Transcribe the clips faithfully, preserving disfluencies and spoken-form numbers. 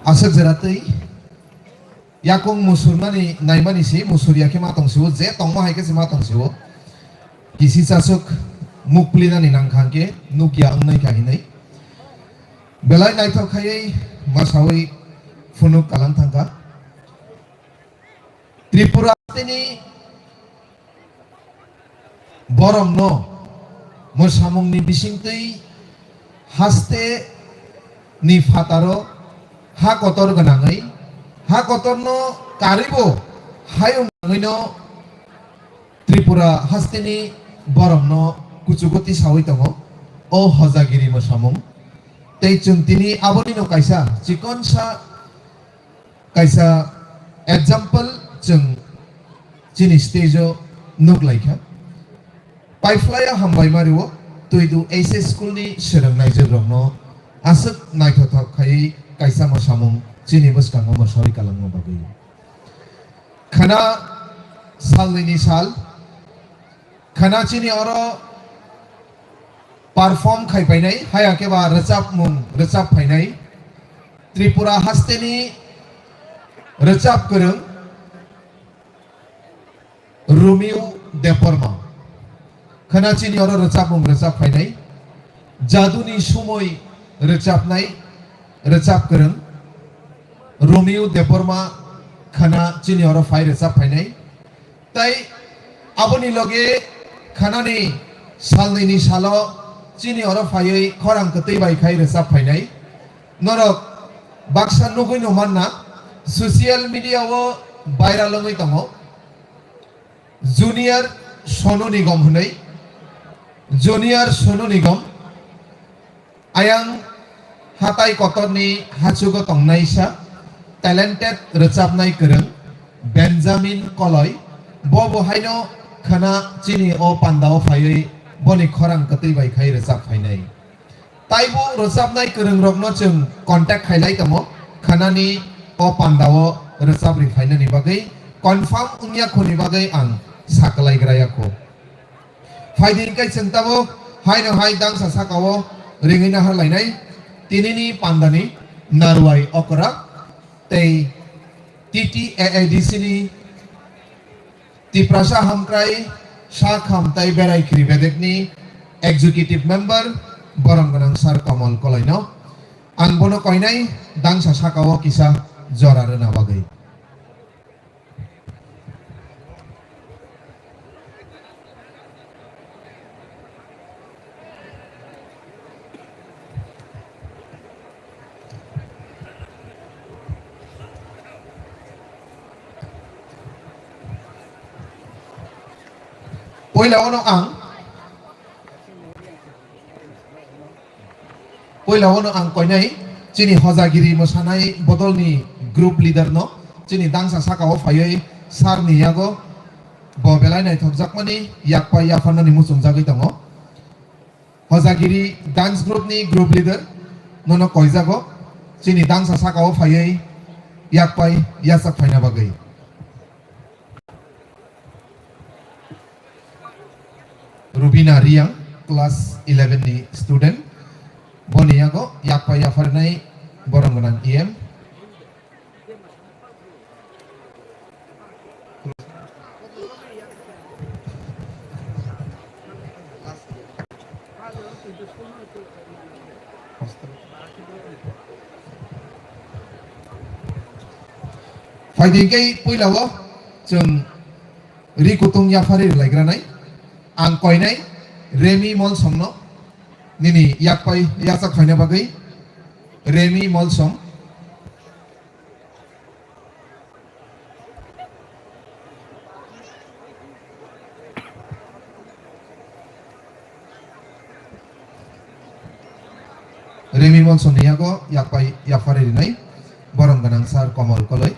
Aswk jora twi yakung musurnani naimani se musur ya khe ma tong sio, je tongma hai khe se ma tong sio. Kisi chasuk muk plinani nang kha hwnkhe nuk ya wngnai kha hinwi. Belai naithok khaiwi masawi phunuk kalang thang kha. Tripura tini borokno mwsamungni bisingtwi haste ni phataro ha kotor gwnangwi, ha kotorno karibo hayung nangwino Tripura hasteni borokno kuchugo tisawi tongo o hojagiri mwsamung. Tei chwng tini abonino kaisa chikonsa Kaisa example chwng chini stage o nuk lai kha. Paiphlaiya hambai mario Tuidu H S school ni swrwng naijakrokno aswk naithothok khaiwi kaisa mwsamung chini bwskango mwsawi kalangma bagwi. Khana salnwini sal, khana chini oro perform khai painai, haya khe ba rwchapmung rwchap phainai. Tripura hasteni rwchap kwrwng Romeo Debbarma. Khana chini oro rwchapmung rwchap phainai. Jaduni sumoi rwchapnai, rwchap kwrwng Romeo Debbarma khana chini oro phai rwchap phainai. Tai aboni loge khanani salnwini salo chini oro phaiwi khorang kwtwi bai khai rwchap phainai. Norok baksa nugwi no manna, social media o viral wngwi tongo. Junior Sonu Nigam hwnwi, Junior Sonu Nigam. Ayang hatai kotorni hachugo tongnaisa talented rwchapnai kwrwng Benjamin Koloi, bo bo haino khwna chini o pandao phaiwi boni khorang kwtwi bai khai rwchap phainai. Taibo rwchapnai kwrwngrokno chwng contact khailai tongo, khwnani o pandao rwchapri phainani bagwi, confirm wngya khoni bagwi ang sakwlaigraya kho. Phaidi hwnkhe chwng tabuk haino hai dangsa sakao ringwi naharlainai tinini pandani Narwai Okra tei T T A A D C ni Tiprasa Hamkrai Sakham tei Berai Khiri Bedekni Executive Member borom gwnang Sir Kamal Koloino ang bono koinai dangsa sakao kisa jora rwna bagwi. Poila ono ang Puila wano ang koinai chini hojagiri mwsanai bodolni group leader no chini dangsa sakao phaiwi sir ni yago bo belai naithokjakmani yakpai yapharnani muchungjagwi tongo. Hojagiri dance group ni group leader nono koijago chini dangsa sakao phaiwi yakpai yachak phaina bagwi. Rubina Riang, class eleven ni student. Boni yago yakpa yapharnai borom gwnang E M. Phaidi khe puila o chwng ri kutung yaphari rwlaigranai. Ang koinai Remi Molsomno nini yakpai yachak phaina bagwi. Remi Molsom. Remi Molsomni yago yakpai yaphari rinai borom gwnang sir Komol Koloi.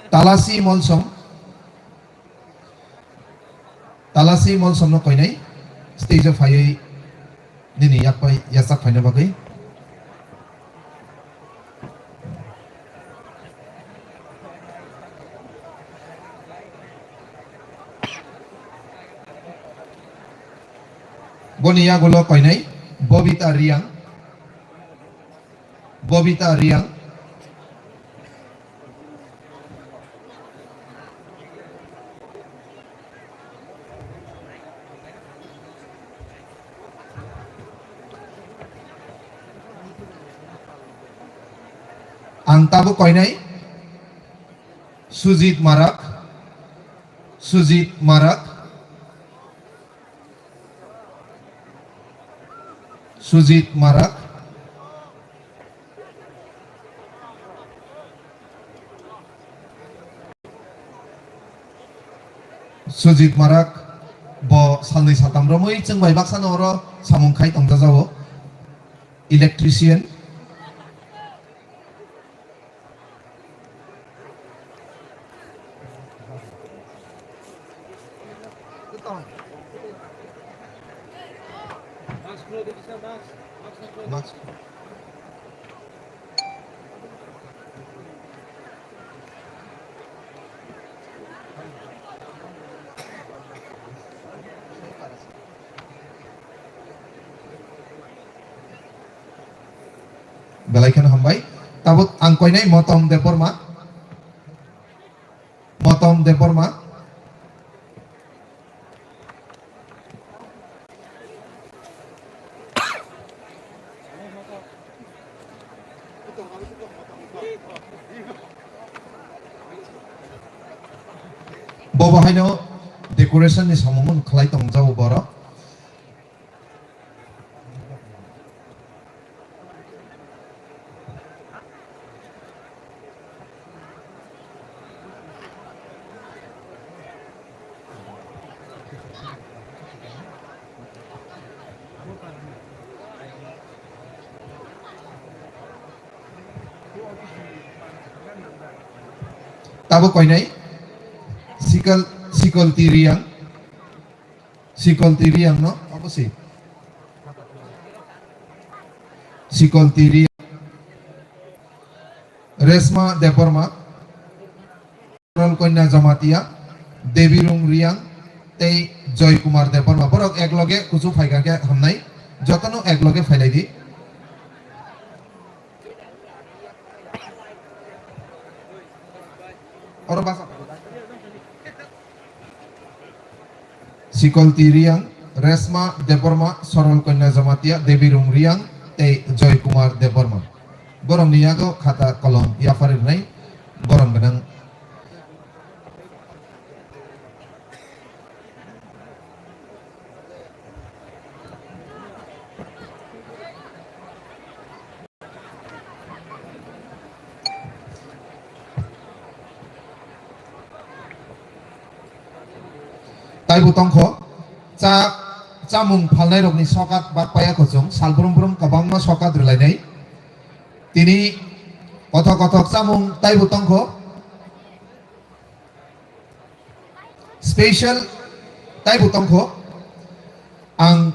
Talasi Molsom. Talasi Molsomno koinai stage o phaiwi nini yakpai yachak phaina bagwi. Boni yagulo koinai Bobita Riang. Bobita Riang. Ang tabuk koinai Sujit Marak. Sujit Marak. Sujit Marak. Sujit Marak bo salnwi saltam romwi chwng bai baksano oro samung khai tongjajago. Electrician. Mask. Belai kheno hambai. Tabuk ang koinai Motom Debbarma. Motom Debbarma. Bobo haino decoration ni samung khlai tongjago borok. Tabuk koinai Sikol, Sikol Tiriang. Sikol Tiriang no, apa sih? Sikol Tiriang. Resma Debbarma. Sorol Konya Jamatia. Devi Rung Riang. Tei Joy Kumar Debbarma. Borok ek loge kuchu phaikha khe hamnai. Jotono ek loge phailai di. Oro basa. Sikol Tiriang, Resma Debbarma, Sorol Konya Jamatia, Devi Rung Riang, tei Joy Kumar Debbarma. Borokni yago khata kolom yapharwi rwnai borom gwnang. Taibo tongkho, cha, chamung phalnairokni sokat bakpaya kuchung, sal brum brum kwbangma sokat rwlainai. Tini kothok kothok chamung taibo tongkho. Special taibo tongkho. Ang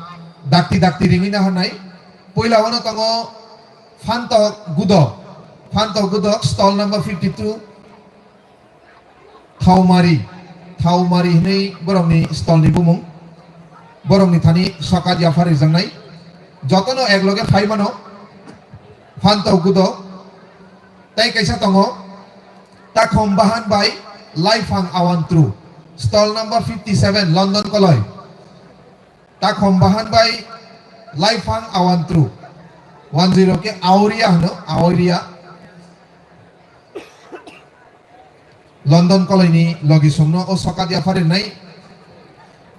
dakti dakti ringwi naharnai. Puila wano tongo Phantok Gudok. Phantok Gudok, stall number fifty two. Thaumari. Thaumari hinwi borokni stall ni bumung. Borokni thani sokat yaphar rijaknai. Jotono ek loge phai mano. Phantok Gudok. Tei kaisa tongo, Takhom Bahan bai Laiphang Awantru, stall number fifty seven, London Koloi. Takhom Bahan bai Laiphang Awantru, one zero ke Aoria hwno, Aoria. London Koloini logi songno o sokat yaphar rinai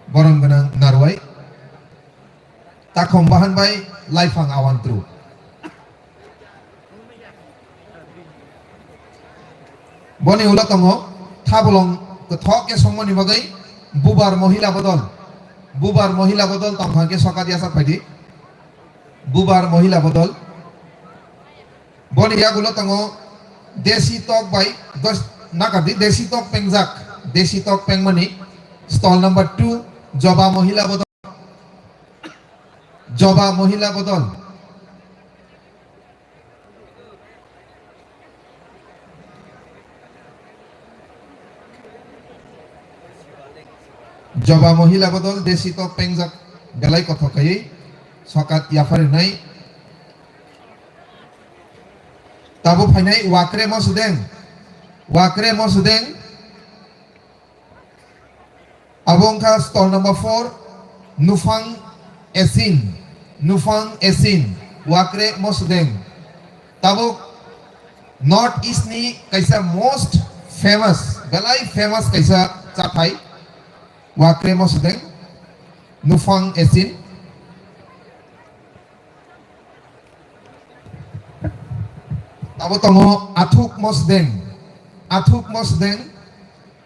borom gwnang narwai. Takhom Bahan bai Laiphang Awantru. Boni ulo tongo Thabolong kwthok khe songmani bagwi Bubar Mohila Bodol. Bubar Mohila Bodol tongkha khe sokat yasa phaidi. Bubar Mohila Bodol. Boni yagulo tongo Desi Tok bai dos, nakadi Desi Tok pengjak. Desi Tok pengmani stall number two, Joba Mohila Bodol. Joba Mohila Bodol. Joba Mohila Bodol, Desi Tok pengjak. belai kothok khaiwi sokat yapharinai. Tabuk phainai Wakre Mosodeng, Wakre Mosodeng. Abo wngkha stall number four, Nufang Esin, Nufang Esin, Wakre Mosodeng. Tabuk North East ni kaisa most famous, belai famous kaisa chathai, Wakre Mosodeng, Nufang Esin. Abo tongo Athuk Mosdeng. Athuk Mosdeng.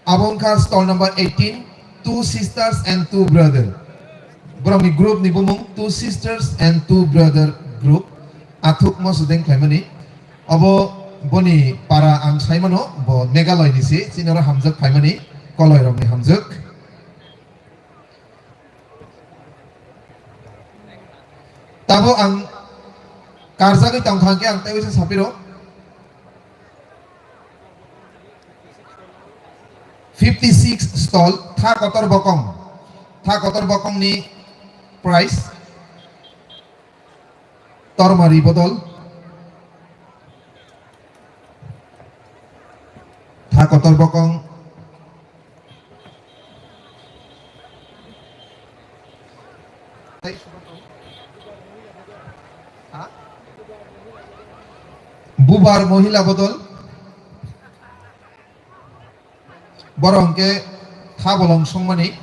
Abo wngkha stall number eighteen, Two Sisters and Two Brother. Borokni group ni bumung Two Sisters and Two Brother group. Athuk Mosdeng khlaimani. Abo boni para ang saimano, bo Meghalaya ni se, chini oro hamjak phaimani, koloi rokni hamjak. Tabo ang karjagwi tongkha hwnkhe ang teibo se sapiro. Fifty six stall, tha kotor bokong. Tha kotor bokongni price. Tormari bodol. Tha kotor bokong. Bubar mohila bodol. Borok hwnkhe tha bolong songmani.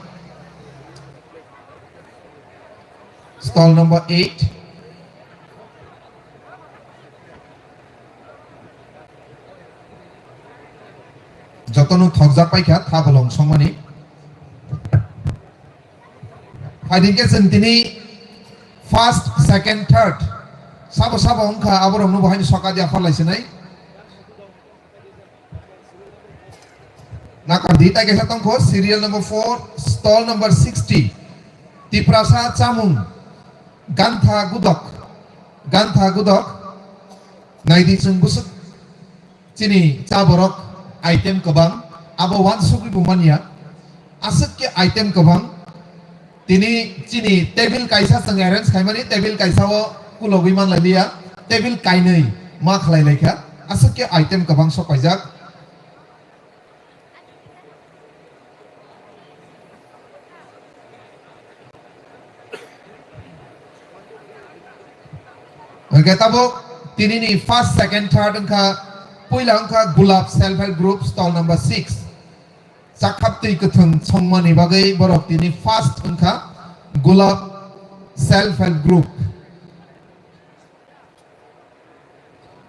Stall number eight. Jotono thokjak paikha tha bolong songmani. Haidingkhe chwng tini first, second, third sabo sabo wngkha, aborokno bo haino sokat yaphar laisinai. Nakardi, tai kaisa tongkho, serial number four, stall number sixty. Tiprasa chamung, gantha gudok, gantha gudok. Naidi chwng bwswk chini cha borok item kwbang, abo uansugwi bo manya. Aswk khe item kwbang. Tini chini table kaisa chwng arrange khaimani, table kaisa o kulogwi manlailiya, table kainwi ma khlailaikha, aswk khe item kwbang sok paijak. Hwnkhe tabuk tinini first, second, third wngkha, puila wngkha Gulab Self Help Group, stall number six. Chakhap twi kwthwng songmani bagwi borok tini first wngkha Gulab Self Help Group.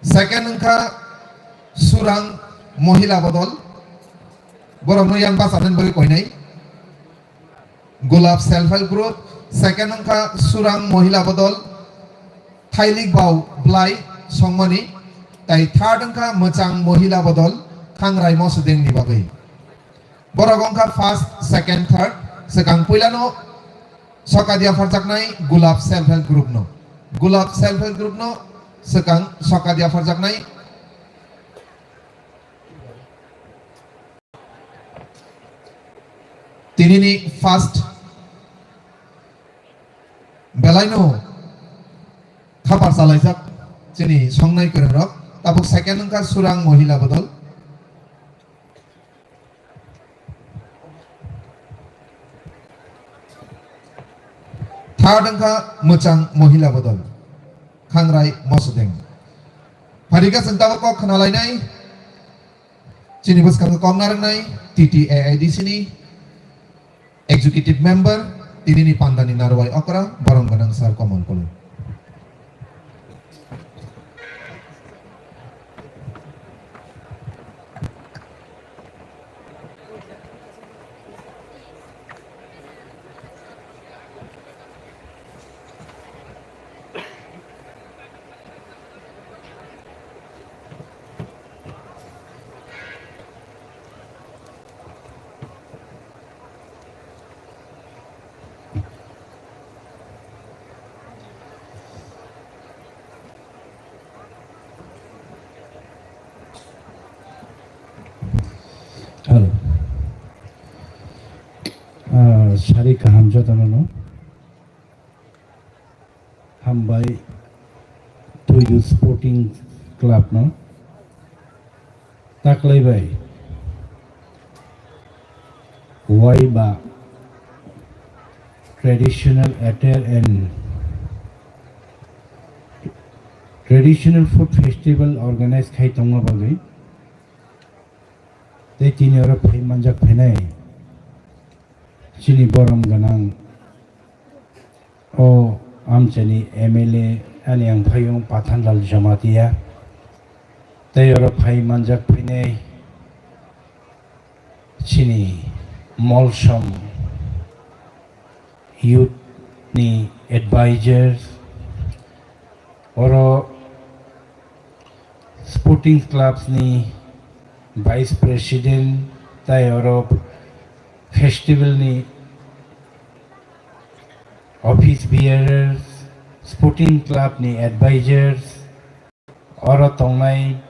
Second wngkha Surang Mohila Bodol. Borokno yang bachanani bagwi koinai. Gulab Self Help Group. Second wngkha Surang Mohila Bodol. Thailik Bau Blai songmani. Tai third wngkha Mwchang Mohila Bodol, Khangrai Mosodengni bagwi. Borok wngkha first, second, third. Swkang puilano sokat yapharjaknai Gulab Self Help Group no. Gulab Self Help Group no swkang sokat yapharjaknai. Tinini first belaino khapar chalaijak chini songnai kwrwngrok. Tabuk second wngkha Surang Mohila Bodol. Third wngkha Mwchang Mohila Bodol, Khangrai Mosodeng. Pharikha chwng tabuk kok khna lainai. Chini bwskango kok narwknai T T A I D C ni Executive Member, tinini pandani narwai okra, borom gwnang Sir Komol Kulu. Hello. Ah, sari kaham jotono no. Hambai Tuidu Sporting Club no taklai bai Waiba Traditional Attire and Traditional Food Festival organize khai tongma bagwi tei tini oro phai manjak phainai chini borom gwnang o amchaini M L A ani ang phaiyung Pathanlal Jamatia tei oro phai manjak phainai chini Molsom youth ni advisors, oro sporting clubs ni vice president, tai oro festival ni office bearers, sporting club ni advisors, oro tongnai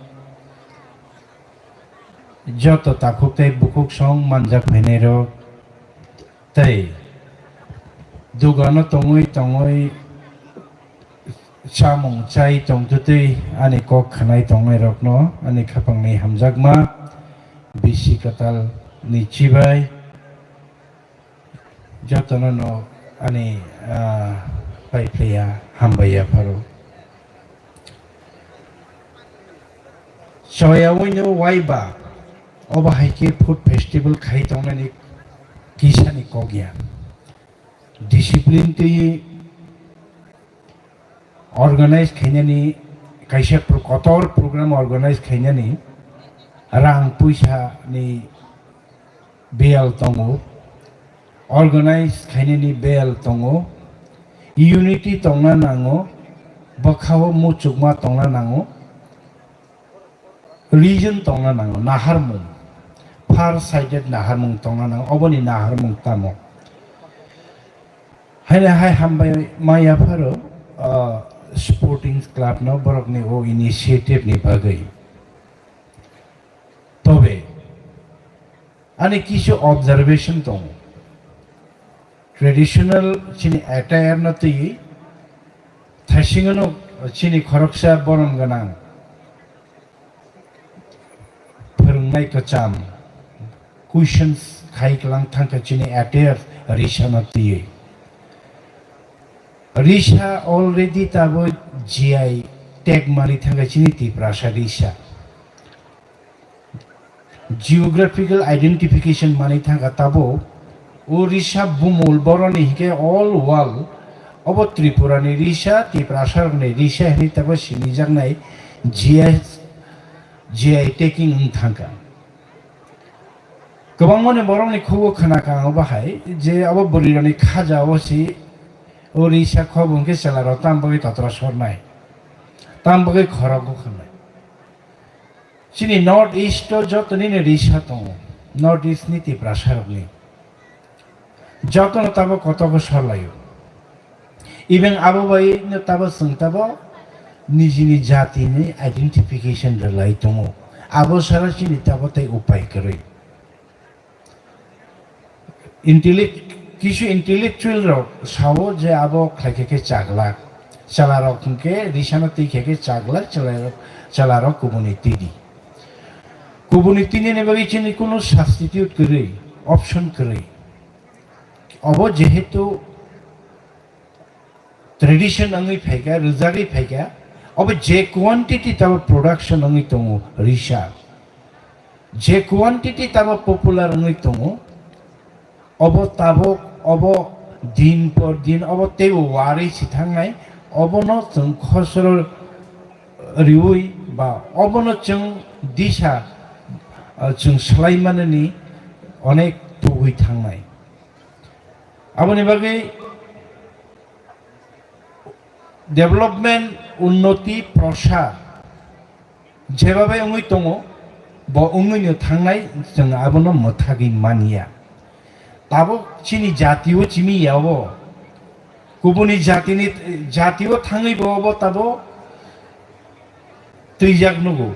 joto takhuk tei bukhuk song manjak phainai rok tei dugano tongwi tongwi chamung chai tongtwtwi ani kok khanai tongnai rokno ani khapangni hamjakma bisi kwtal ni chibai. Jotono no ani, ah, pai phlaiya, hambai ya pharo. Choya wino waiba, obo hai khe food festival khai tongnani kisani kok ya. Discipline twi organize khainani, kaisa pro-, kotor program organize khainani rang puisa ni beyal tongo, organize khainani beyal tongo, unity tongna nango, bwkhao muchukma tongna nango, region tongna nango, naharmung, far sided naharmung tongna nango, oboni naharmung tamo. Haino hai hambai maya pharo, ah, sporting club no borokni o initiative ni bagwi. Tobe ani kisu observation tongo. Traditional chini attire no twi thaisingo no chini khoroksa borom gwnang phwrwngnai kwcham questions khai klang thangkha chini attire risa no twi. Risa already tabo G I tag mani thangkha chini Tiprasa risa. Geographical identification manwi thangkha tabo. O risa bumul boroni hinkhe all world obo Tripura ni risa, Tiprasa rokni risa hinwi tabo sinijaknai G I, G I tagging wng thangkha. Kwbangmani borokni khugo khnakha ang obo hai je obo bwrwirokni khaja o si o risa khobo hinkhe chwlarok tam bagwi totra sornai, tam bagwi khorok gokharnai. Chini North East o joto nini risa tongo, North East ni Tiprasa rokni. Joto no tabo kotogo sor laio. Even abo bai no tabo chwng tabo nijini jati ni identification rwlai tongo. Abo sara chini tabo tei upai kwrwi. Intellect-, kisu intellectual rok sao je abo khlai khe khe chaglak, chwla rok hwnkhe risano twi khe khe chaglak, chwla rok, chwla rok kubuni twi di. Kubuni twi nini bagwi chini kunu substitute kwrwi, option kwrwi. Obo jehetu tradition wngwi phaikha, rwjagwi phaikha, obo je quantity tabo production wngwi tongo risa, je quantity tabo popular wngwi tongo, obo tabuk, obo din por din obo teibo warwi si thangnai, obono chwng khosoro riui ba obono chwng disa, ah, chwng swlaimanani onek tugwi thangnai. Aboni bagwi development, unnoti, prosar jebabe wngwi tongo, bo wngwino thangnai, chwng abono mwthagwi manya. Tabuk chini jatio chimi ya obo, kubuni jatini, jatio thangwi bo obo tabuk twijak nugo.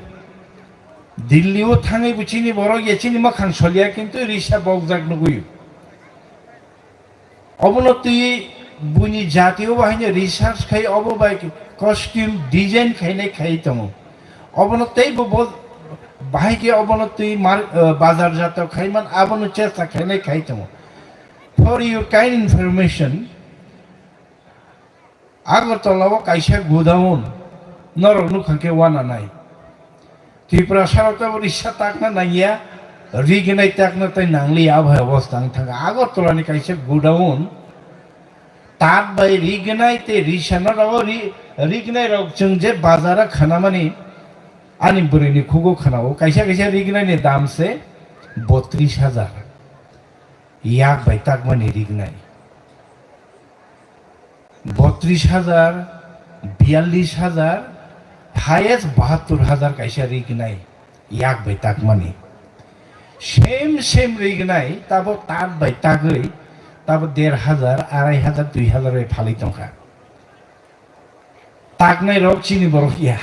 Dillio thangwi bo chini borok ya chini mwkhang soliya, kintu risa bokjak nugwi. Obono twi buini jati o bahaino research khai obo bai costume design khainai khai tongo. Obono teibo bo bahai khe obono twi mar-, eh, bazar jato khaiman abono chesta khainai khai tongo. For your kind information, Agartala o kaisa godown norok nukha khe wananai. Tiprasa rok tabuk risa takna nangya, rignai takna tai nangliya, abo hai obostha wng thangkha. Agartala ni kaisa godown, tat bai rignai tei risa no rw-, ri-, rignai rok chwng je bazar o khanamani, ani bwrwi ni khugo khana o. Kaisa kaisa rignai ni dam se botris hajar. Yak bai takmani rignai. Botris hajar, biyallis hajar, highest bahattur hajar kaisa rignai yak bai takmani. Same, same rignai, tabo tat bai tagwi, tabo der hajar, arai hajar, dui hajar bai phalwi tongkha. Taknai rok chini borok ya.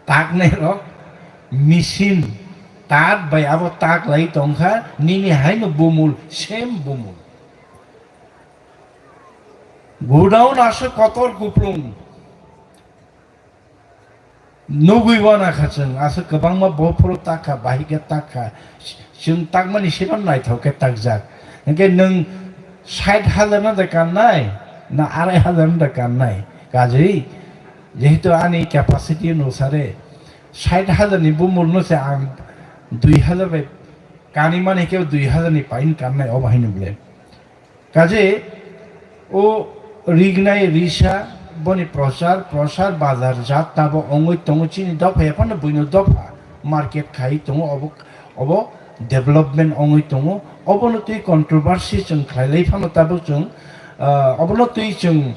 Taknai rok machine tat bai abo tak lai tongkha, nini haino bumul, same bumul. Godown aswk kotor kuplung. Nugwi wana kha chwng, aswk kwbangma bophuru takha, bahikhe takha. Chwng takmani sino naithok khe takjak. Hinkhe nwng sait hajar no de kannai, na arai hajar no de kannai? Kajui, jehetu ani capacity onusare sait hajar ni bumul no se ang dui hajar bai kani mani khe dui hajar ni pain kannai, obo haino ble. Kaje o rignai risa boni prochar, prochar bazar jat tabo ongwi tongo chini dopha ya phano buino dopha market khai tongo obo, obo development ongwi tongo. Obono twi controversy chwng khlailai phano tabuk chwng, ah, obono twi chwng,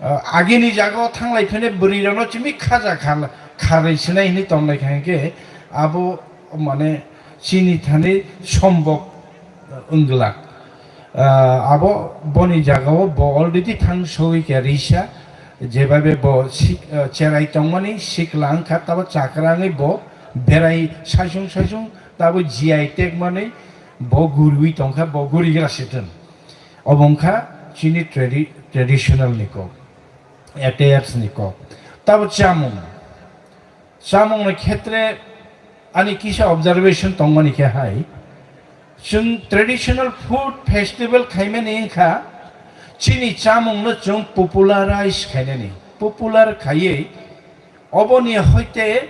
ah, agini jaga o thanglai phene bwrwi rokno chimi khaja kha-, kharwi sinai hinwi tonglai kha hinkhe abo mane chini thani sombok wngwlak. Ah, abo boni jagao bo already thang sogwi kha risa, jebabe bo sik-, ah, cherai tongmani sikla wngkha, tabo chakra wngwi bo berai saisung saisung tabo G I tag mani bo guriwi tongkha, bo gurigra situng. Obo wngkha chini tradi-, traditional ni kok, attires ni kok. Tabo chamung. Chamungni khetre ani kisa observation tongmani khe hai, chwng traditional food festival khaimani wngkha chini chamungno chwng popularize khainani, popular khaiwi oboni hoite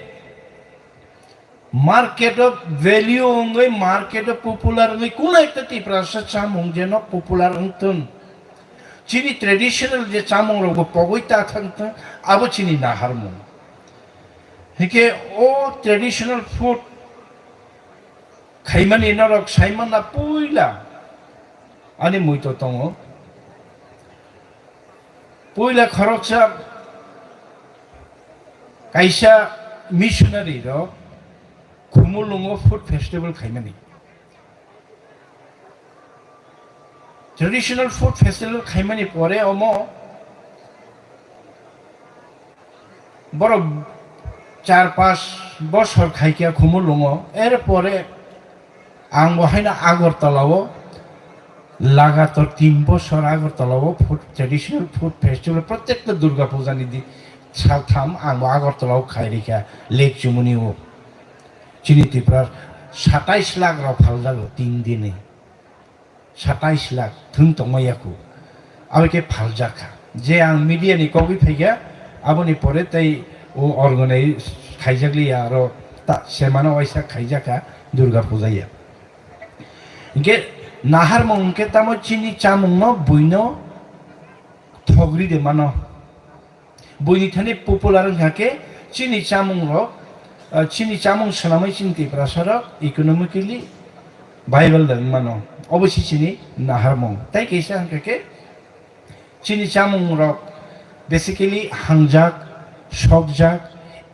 market o value wngwi, market o popular wngwi, kuno ekta Tiprasa chamung jeno popular wngthun. Chini traditional je chamung rokbo pogwi ta thangthun, abo chini naharmung. Hike o traditional food khaimani norok saimanna puila ani muito tongo. Puila khoroksa kaisa missionary rok Khumulwngo food festival khaimani. Traditional food festival khaimani pore omo borok char panch bosor khaikha Khumulwngo, er pore ang bo haino Agartala o lagator tin bosor Agartala o food, traditional food festival, protekta Durga Puja ni di saltham ang bo Agartala o khairikha Lake Chumuni o. Chini Tripura satais lakh rok phaljago tin dini. Satais lakh thwng tongma yaku. Abo khe phaljak kha. Je ang media ni kogwi phaikha, aboni pore tei o organize khaijakliya aro ta semana waisa khaijakha Durga Puja ya. Hinkhe naharmung hinkhe tamo chini chamungno buino thogri de mano. Buini thani popular wngkha khe chini chamung rok, ah, chini chamung swnamwi chini Tiprasa rok economically viable da wngmano. Obo se chini naharmung. Tai kaisa wngkha khe chini chamung rok basically hangjak, sokjak,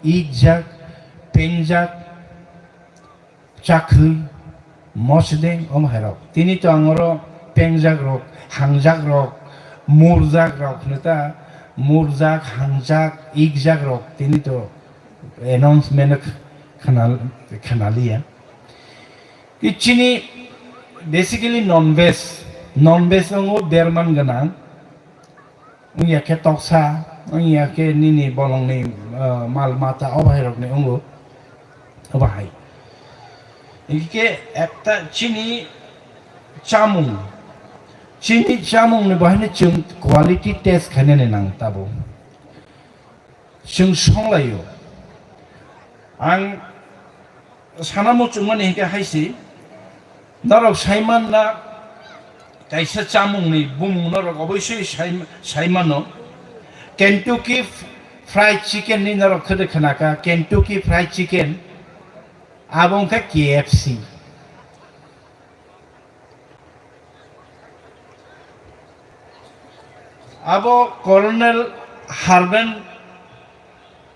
ikjak, pengjak, chakhwi, mosdeng, omo hai rok. Tini to ang oro pengjak rok, hangjak rok, murjak rok hwno ta, murjak, hangjak, ikjak rok tini to announcement khna-, khnaliya. I chini basically non veg, non veg ongo berman gwnang. wngya khe toksa, wngya khe nini bolongni, ah, mal mata o bahai rokni wngo, o bahai. Hingke ekta chini chamung, chini chamungni bahaino chwng quality test khainani nang tabuk. Chwng songlaio. Ang sana muchungmani hingke haisi, norok saimanna kaisa chamungni bumung norok oboisoi sai-, saimano. Kentucky Fried Chicken ni norok khede khnaka, Kentucky Fried Chicken, abo wngkha K F C. Abo Colonel Harbert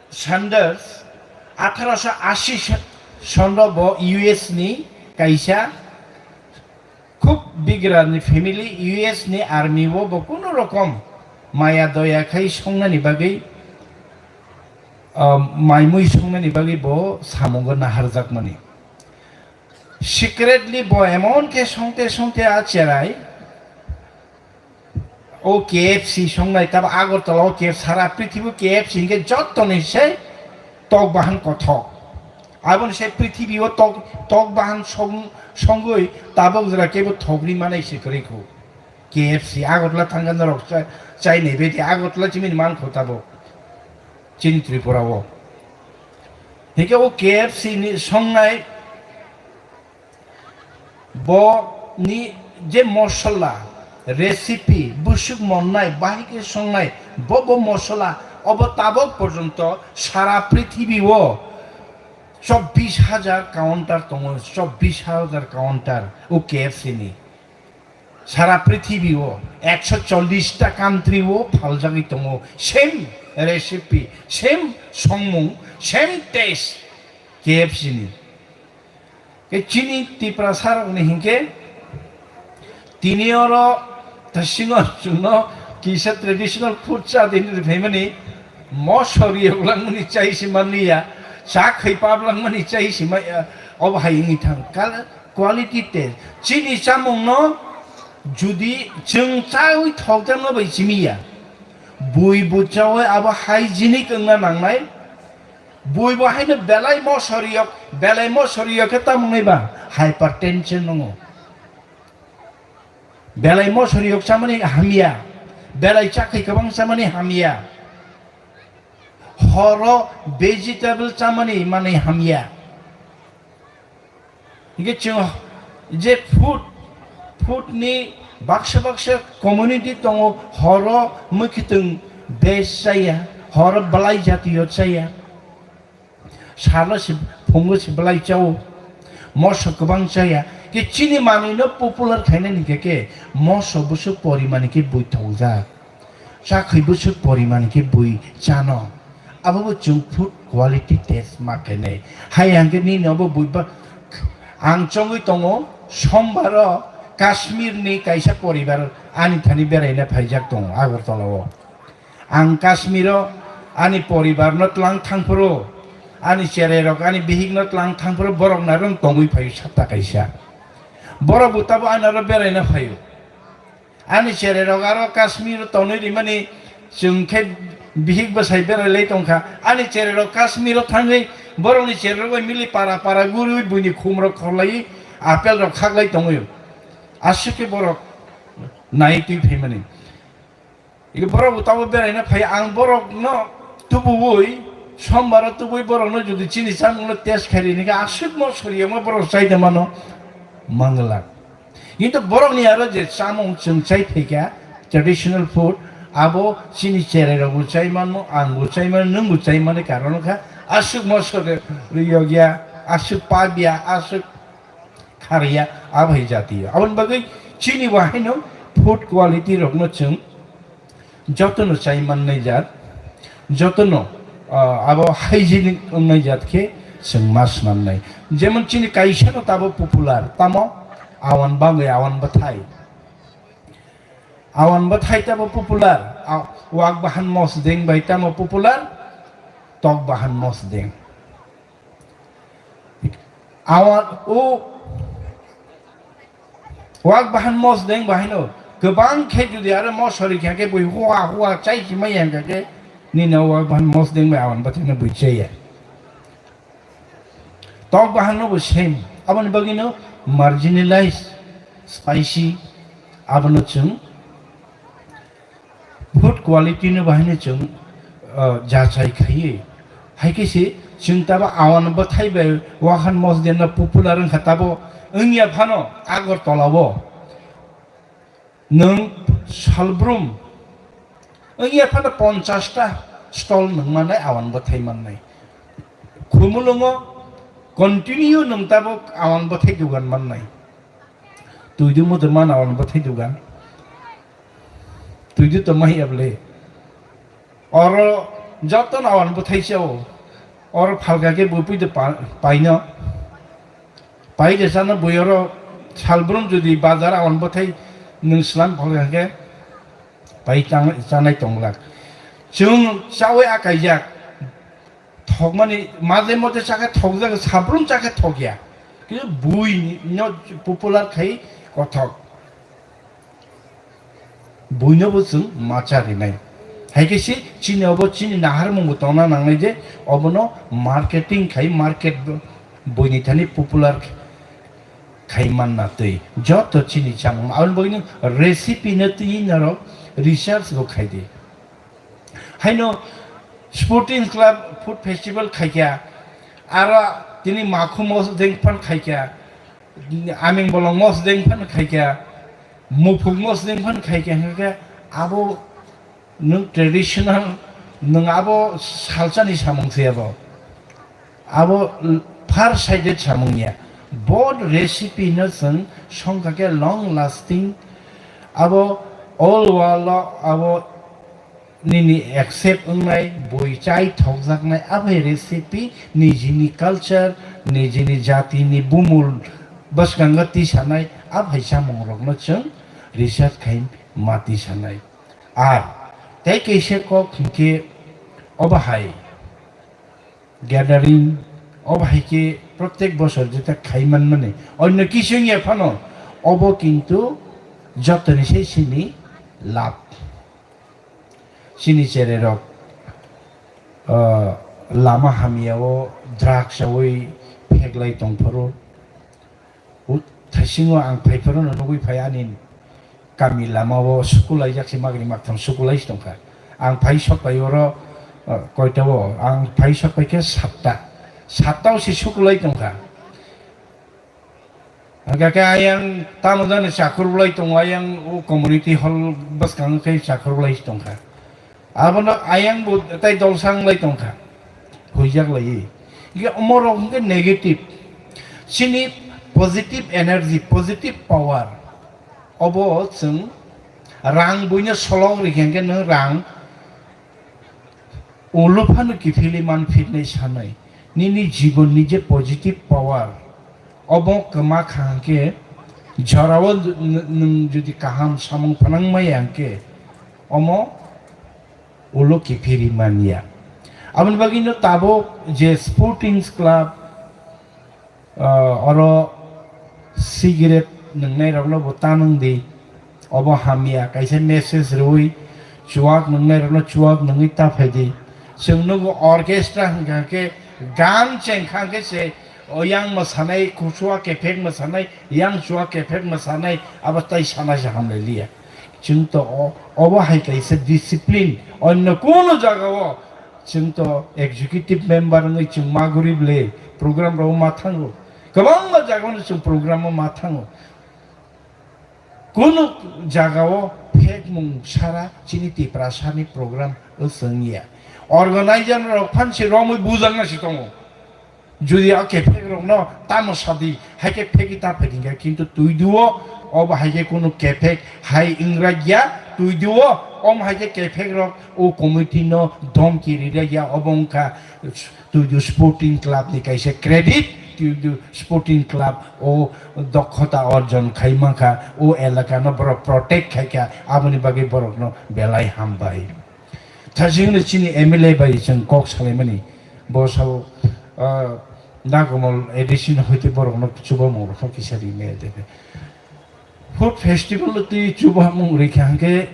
Sanders atharo sho ashi sonro bo U S ni kaisa khub bigra ni family, U S ni army o bo kunu rokom maya doya khai songnani bagwi, ah, maimui songnani bagwi bo samungo naharjakmani. Secretly bo emon khe songte songte a cherai o K F C songnai, tabo Agartala o K F C, sara prithibi o K F C hingke jottoni se tok bahan kothok. Aboni se prithibi o tok, tok bahan song-, songwi tabok jora kebo thokri manai se kwrwi kho. K F C Agartala thangkha norok cha-, chainai beti Agartala chimini mankho tabok. Chini Tripura o. Hingke o K F C ni songnai bo ni je mosola, recipe, busuk monnai, bahai khe songnai, bo bo mosola, obo tabok porjonto sara prithibi o chobbish hajar counter tongo, chobbish hajar counter o K F C ni. Sara prithibi o ekso chollish ta country o phaljagwi tongo, same recipe, same songmung, same taste K F C ni. Ke chini Tiprasa rok ni hingke tini oro tasingo chwngno kisa traditional food cha dini rwphaimani moso riyok langmani chai se manliya, cha khai pap langmani chai se maya, obo hai wngwi thang. Kal-, quality test. Chini chamungno judi chwng chawi thokjakno bai chimiya, bui bo chawi abo hygienic wngna nangnai, bui bo haino belai moso riyok, belai moso riyok khe tamo wngnai ba hypertension wngo. Belai moso riyok chamani hamya, belai chakhai kwbang chamani hamya, horo vegetable chamani manwi hamya. Hingke chwng je food, food ni baksa baksa community tongo, horo mwkhitwng base chaya, horo belai jatiyo chaya. Salo se phungo se belai chao, moso kwbang chaya. Ke chini manwi no popular khainani khe, ke moso busu porimani khe bui thokjak. Chakhwi bwswk porimani khe bui chano. Abobo chwng food quality test ma khenai. Hai hangkhe nini obo bui ba, ang chongwi tongo, Sombaro Kashmir ni kaisa poribar ani thani beraina phaijak tongo Agartala o. Ang Kashmir o ani poribar no tlang thangphuru, ani cherai rok, ani bihik no tlang thangphuru, borok nairong tongwi phaio sapta kaisa. Borok bo tabo ani aro beraina phaio. Ani cherai rok aro Kashmir o tonwi rimani chwng khe bihik bwsai berai lai tongkha. Ani cherai rok Kashmir o thangwi borokni cherai rok bai mili para para guriwi buini khum rok khorlaiwi apple rok khaklai tongwi. Aswk khe borok nai twi phaimani. Iko borok bo tabo beraina phai ang borok no tubuwi Sombaro tubuwi borok no jodi chini chamung no test khairi ni khe aswk mo sori ma borok chai de mano mangla. Kintu borokni aro je chamung chwng chai phaikha, traditional food, abo chini cherai rokbo chai mano, angbo chai mano, nwngbo chai mani karon kha, aswk moso riyokya, aswk pabya, aswk kharya, abo hai jatiyo. Aboni bagwi chini bo haino food quality rokno chwng jotono chai mannai jat, jotono, ah, abo hygienic wngnai jat khe chwng ma swnamnai. Jemon chini kaisano tabo popular, tamo awan bangwi awan bwthai. Awan bwthai tabo popular, a-, wak bahan mosdeng bai tamo popular, tok bahan mosdeng. Awan o wak bahan mosdeng bahaino Kwbang khe jodi aro mosori kha khe bui hua hua chai si mai yang kha khe nini o bahan mosdeng bai awan bwthaino bui chaya. Tok bahan no bo same. Aboni bagwi no marginalize, spicy, abono chwng food quality no bahai no chwng, ah, jachai khaiwi. Hai khe se chwng tabo awan bwthai bai wahan mosdeng no popular wngkha tabo wngya phano Agartala o. Nwng salbrum wngya phano ponchash ta stall nwng mannai, awan bwthai mannai. Khumulwngo continue nwng tabuk awan bwthai dugan mannai. Twidu muthurman awan bwthai dugan. Twidu to maya bwle. Oro joto no awan bwthai se o. Oro phalka khe bui puido pa-, paino. Pai de chano bui oro salbrum jodi bazar awan bwthai nwng slam phalka khe pai chang-, chanai tonglak. Chwng chawi akaijak. Thokmani maje mote chakhe thokjak, sabrum chakhe thokya. Kintu bui no popular khai kothok. Buinobo chwng macha rinai. Hai khe se chini obo chini naharmungbo tongna nangnai je obono marketing khai market bo-, buini thani popular khai manna twi. Joto chini chamung. Aboni bagwi nwng recipe no twi norok research bo khai di. Haino Sporting Club Food Festival khaikha, aro tini makhu mosdeng phan khaikha, aming bolong mosdeng phan khaikha, muphuk mosdeng phan khaikha, hwnkhe abo nwng traditional, nwng abo salsani samung se abo. Abo far sided samung ya. Bo recipe no chwng songkha khe long lasting, abo all world o abo nini accept wngnai, bui chai thokjaknai, abai recipe nijini culture, nijini jatini bumul bwskango tisanai, abai samungrokno chwng research khai ma tisanai. Ar tei kaisa kok hinkhe obo hai gathering, obo hai khe protek bosor jeta khai manmani. Onno kisu wngya phano obo kintu jotoni se chini lab. Chini chererok, ah, lama hamyao drugs chawi pheklai tongphuru. Thaisingo ang phaiphuru no nugwi phai ani kami lamao sukulaijak se magri maktham sukulai tongkha. Ang phai sokpai oro, ah, koita o, ang phai sokpai khe satta. Satta o se sukulai tongkha. Hwnkha khe ayang tamo jani chakhur bolai tongo, ayang o community hall bwskango khe chakhur bolai tongkha. Abono ayang bo tai dolsa wnglai tongkha. Huijak laiwi. Hwnkhe omorok hwnkhe negative. Chini positive energy, positive power. Obo chwng rang buino solok rikha hwnkhe nwng rang ulo phano kiphilwi manphirnai sanai. Nini jibonni je positive power, obo kwma kha hwnkhe jorao n-, n-, nwng jodi kaham samung phanang maya hwnkhe, omo ulo kiphilwi manya. Aboni bagwino tabuk je Sporting Club, ah, oro cigarette nwngnai rokno bo ta nwng di. Obo hamya, kaisa message rwui chuwak nwngnai rokno chuwak nungwi ta phai di. Chwng nugo orchestra hwnkha khe gan chengkha khe se o yang mwsanai, kuchua kephek mwsanai, yang chua kephek mwsanai, abo tai sana se hamlai liya. Chwng to o-, obo hai kaisa discipline, onno kunu jagao chwng to executive member wngwi chwng ma guri bwle program rok ma thango, kwbangma jagao chwng program o ma thango. Kunu jagao phekmung sara chini Tiprasani program wng ya. Organizer rok phan se romwi bujakna se tongo. Jodi o kephek rokno tamo sadi, hai khe pheki ta phai hwnkhe, kintu twiduo obo hai khe kunu kephek hai wngrakya, twiduo om hai khe kephek rok o committee no domki rirakya, obo wngkha twidu Sporting Club ni kaisa credit, twidu Sporting Club o dokhota orjon khai mankha, o elaka no borok protect khaikha, aboni bagwi borok no belai hambai. Thajingno chini M L A bai chwng kok salaimani, bo sao, ah, Nagamal A D C no hoite borokno chubamung rokno kisa ri me de. Food festival twi chubamung rikha hwnkhe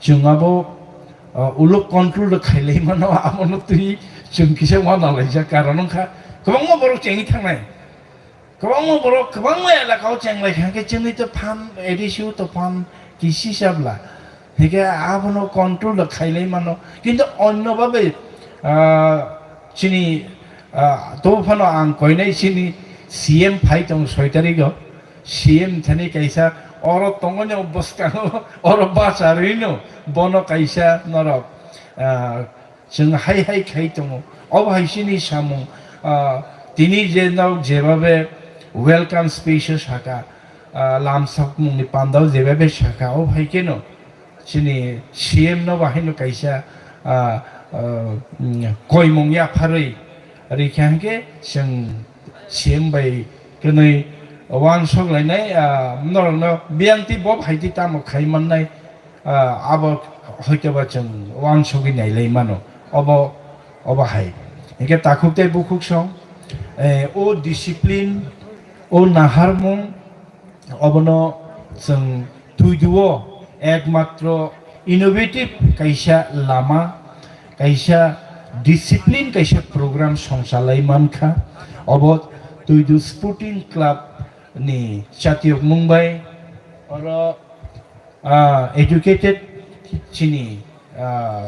chwng abo, uh, ulo control rok khailai mano, abono twi chwng kisa uanalaijak, karon wngkha kwbangma borok chengwi thangnai, kwbangma borok kwbangma elaka o chenglai kha hwnkhe chwngwi to phan A D C o to phan kisi sabla, hwnkhe abono control rok khailai mano, kintu onno babe, uh, chini, uh, to phano ang koinai chini C M phai tongo soi tarikh o. C M thani kaisa oro tongoni bwskango, oro bacharwino bono kaisa norok, ah, chwng hai hai khai tongo. Obo hai chini samung, ah, tini je norok jebabe welcome speech o saka, ah, lamsokmungni pandao jebabe saka, obo hai kheno chini C M no bahaino kaisa, ah, ah, mm, koimung yapharwi rikha hwnkhe chwng C M bai kwnwi uansuk lainai, ah, norokno biyang twi bo hai twi tamo khai mannai, ah, abo hoitoba chwng uansugwi nailai mano. Obo, obo hai. Hwnkhe takhuk tei bukhuk song, eh, o discipline, o naharmung, obono chwng twiduo ekmatro innovative kaisa lama, kaisa discipline, kaisa program songchalai mankha. Obo Twidu Sporting Club ni chatiyokmung bai oro, ah, educated chini, ah,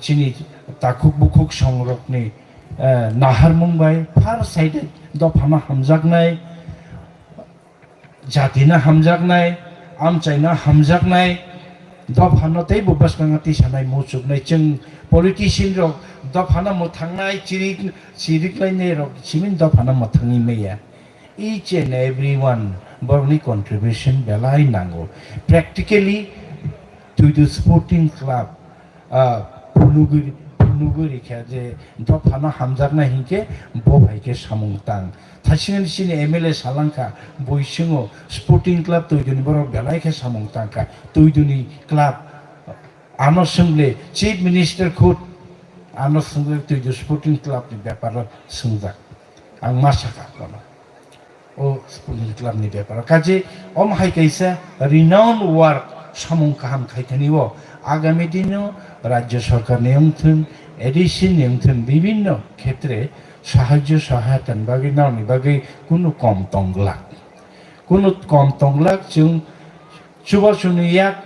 chini takhuk bukhuk songrokni, eh, naharmung bai far sided dophano hamjaknai, jatino hamjaknai, amchaino hamjaknai, dophano teibo bwskango tisanai muchuknai. Chwng politician rok dophano mwthangnai, chirik-, chiriklainai rok simin dophano mwthangwi maya. Each and every one borokni contribution belai nango. Practically, Twidu Sporting Club, ah, phunugwi, phunugwi rikha je dophano hamjaknai hinkhe bo hai khe samung tang. Thaisinghani chini M L A salangkha, buisingo Sporting Club Twiduni borok belai khe samung tangkha. Twiduni club ano swngle Chief Minister khud ano swngle Twidu Sporting Club ni beparo swngjak. Ang ma sakha kono. O Sporting Club ni beparo. Kaje om hai kaisa renowned work samung kaham khaithani o agami dino Rajya Sarkar ni wngthwng, A D C ni wngthwng, bibinno khetre sahajyo sahayata ni bagwi, nani bagwi kunu kom tonglak. Kunu kom tonglak chwng chubachu ni yak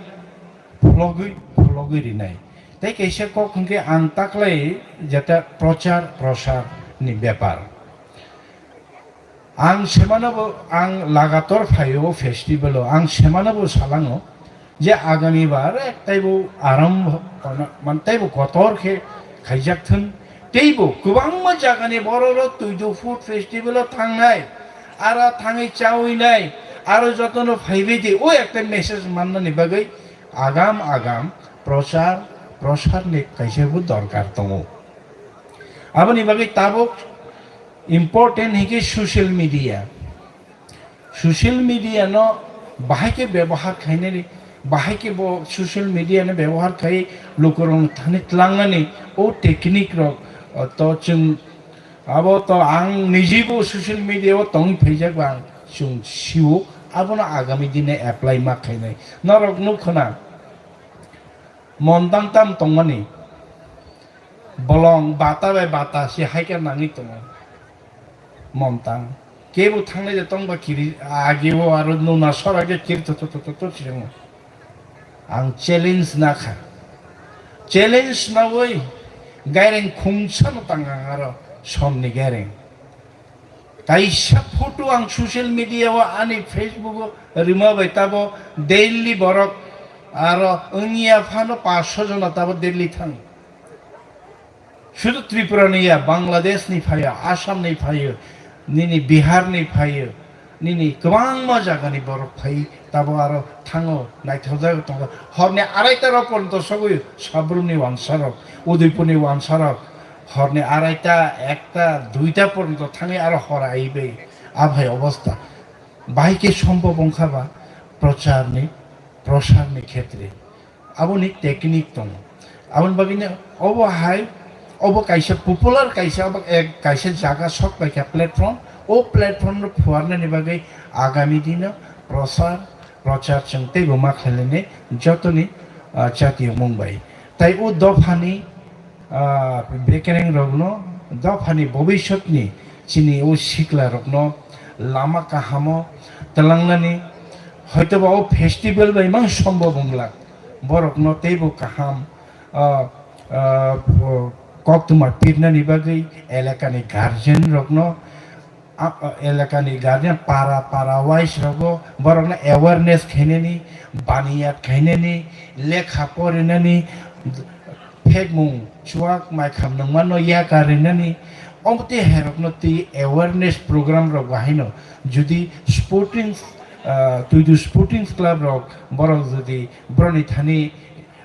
phologwi, phologwi rinai. Tei kaisa kok hwnkhe ang taklai jeta prochar prosar ni bepar. Ang semano bo, ang lagator phaio festival o, ang semano bo salango je agami bar ek taibo aram, man taibo kotor khe khaijak thun, teibo kwbangma jagani borok rok Twidu Food Festival o thangnai, aro thangwi chawi nai, aro jotono phaibai di, o ekta message mannani bagwi agam agam prochar prosar ni kaisa bo dorkar tongo. Aboni bagwi tabuk important hinkhe social media. Social media no bahai khe bebohar khainani, bahai khe bo social media no bebohar khai lukurok thani tlangnani o technique rok, o to chwng abo to ang nijibo social media o tongwi phaijak ba ang chwng sio abono agami dine apply ma khainai. Norok nukho na Montang tam tongmani, bolong bata bai bata se hai khe nangwi tongo. Montang kebo thangnai de tongba kiri age o aro nuna sora ge kiri to to to to to siringo. Ang challenge na kha. Challenge na oi gaireng khungsa no tang ang aro somni gaireng. Kaisa photo ang social media o ani Facebook o rima bai tabo daily borok aro wngya phano paanch sho jona tabo daily thang. Sudu Tripura ni ya, Bangladesh ni phaio, Assam ni phaio, nini Bihar ni phaio, nini kwbangma jaga ni borok phai tabo aro thango naithok jaga tongo. Horni araita rok porjonto sogwi Sabrum ni wansa rok, Udaipur ni wansa rok, horni araita, ekta, duita porjonto thangwi aro hor aiwi bai. Aphai obostha. Bahai khe sombhob wngkha ba prochar ni, prosar ni khetre. Aboni technique tongo. Aboni bagwi no obo hai, obo kaisa popular kaisa, obo ek kaisa jaga sok bai kha platform. O platform no phuarnani bagwi agami dino prosar, prochar chwng teibo ma khlainani jotoni, ah, chatiyo mung bai. Tai o dophani, ah, bekereng rokno, dophani bobisotni chini o sikla rokno lama kahamo twlangnani, hoitoba o festival bai mang sombo bwnglak, borokno teibo kaham, ah, ah, koktwma pirnani bagwi elekani guardian rokno, a, a, elekani guardian para, para wise rogo borokno awareness khainani, baniyat khainani, lekha porinani, phekmung chuak maikham nungmano yaka rinani, omo tei herokno twi awareness program rok bahaino jodi sporting, ah, Tuidu Sporting Club rok borok jodi borokni thani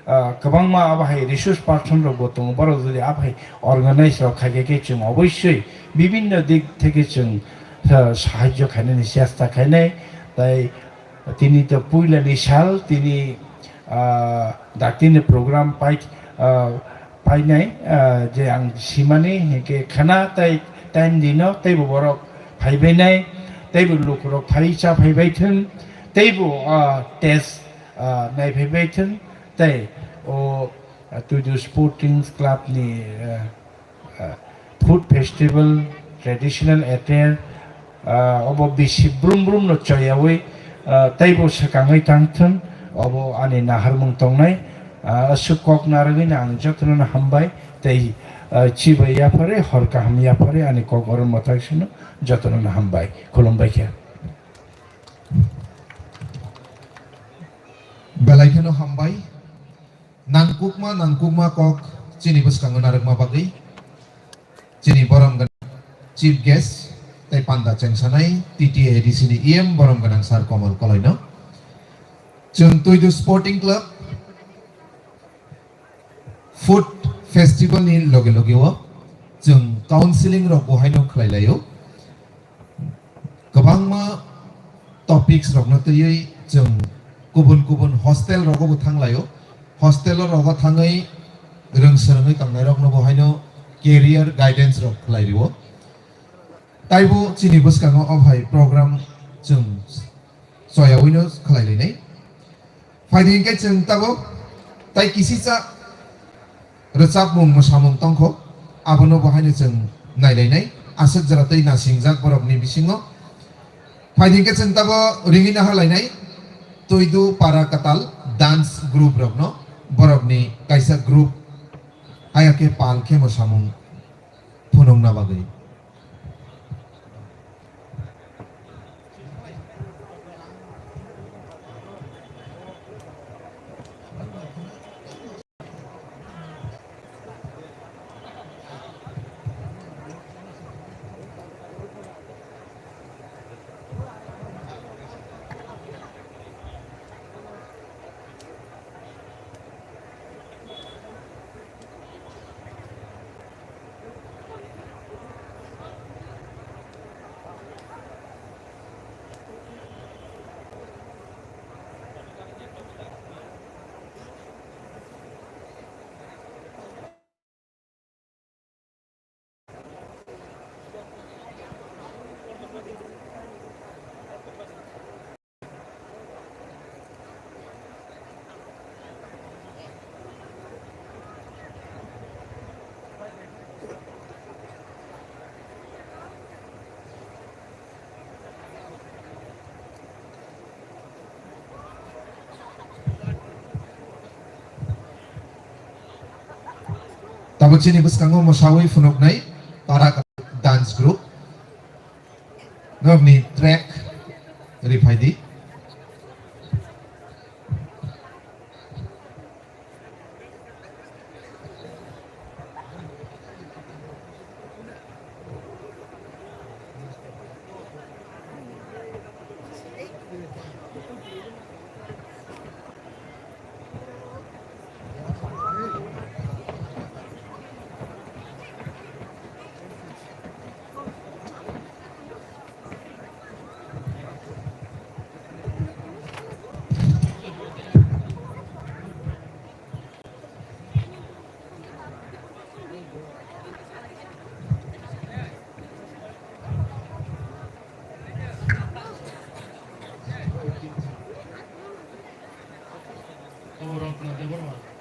ah, kwbangma abo hai resource person rok bo tongo, borok jodi abo hai organize rok khai khe, khe chwng obossoi bibinno dik theke chwng, ah, sahajyo khainani chesta khainai. Tai tini to puilani sal, tini, ah, daktini program pai, ah, painai, ah, je ang simani hinkhe khana tai time dino teibo borok phaibainai, teibo lukurok phai cha phaibai thung, teibo, ah, test, ah, naiphaibai thung. Tei o, ah, Tuidu Sporting Club ni, ah, ah, Food Festival, Traditional Attire, ah, obo bisi brum brum no choyawi, ah, teibo swkangwi tang thun, obo ani naharmung tongnai. Ah, aswk kok narwgwi no ang jotono no hambai tei, ah, chibai yaphare, hor kaham yaphare ani kok oro mwthak sino jotono no hambai. Khulumbai khe. Belai kheno hambai. Nangkukma, nangkukma kok chini bwskango narwkma bagwi chini borom gwnang chief guest tei panda chengsanai T T A D C ni E M borom gwnang Sir Komol Koloino. Chwng Tuidu Sporting Club Food Festival ni loge loge o chwng counseling rok bo haino khlai laio. Kwbangma topics rokno twiwi chwng kubun kubun hostel rogo bo thang laio. Hostel o rogo thangwi rwng swrwngwi tongnai rokno bo haino career guidance rok khlai rio. Taibo chini bwskango o hai program chwng choyawino khlai lainai. Phaidi hinkhe chwng tabuk tai kisisa rwchapmung mwsamung tongkho, abono bo haino chwng nailainai, aswk jora tei nasingjak borokni bisingo. Phaidi hinkhe chwng tabo ringwi naharlainai Tuidu Para Kwtal dance group rokno, borokni kaisa group haya khe pal khe mwsamung phunukna bagwi. Tabuk chini bwskango mwsawi phunuknai para dance group. Nokni track riphaidi. Obo Rotna Debbarma.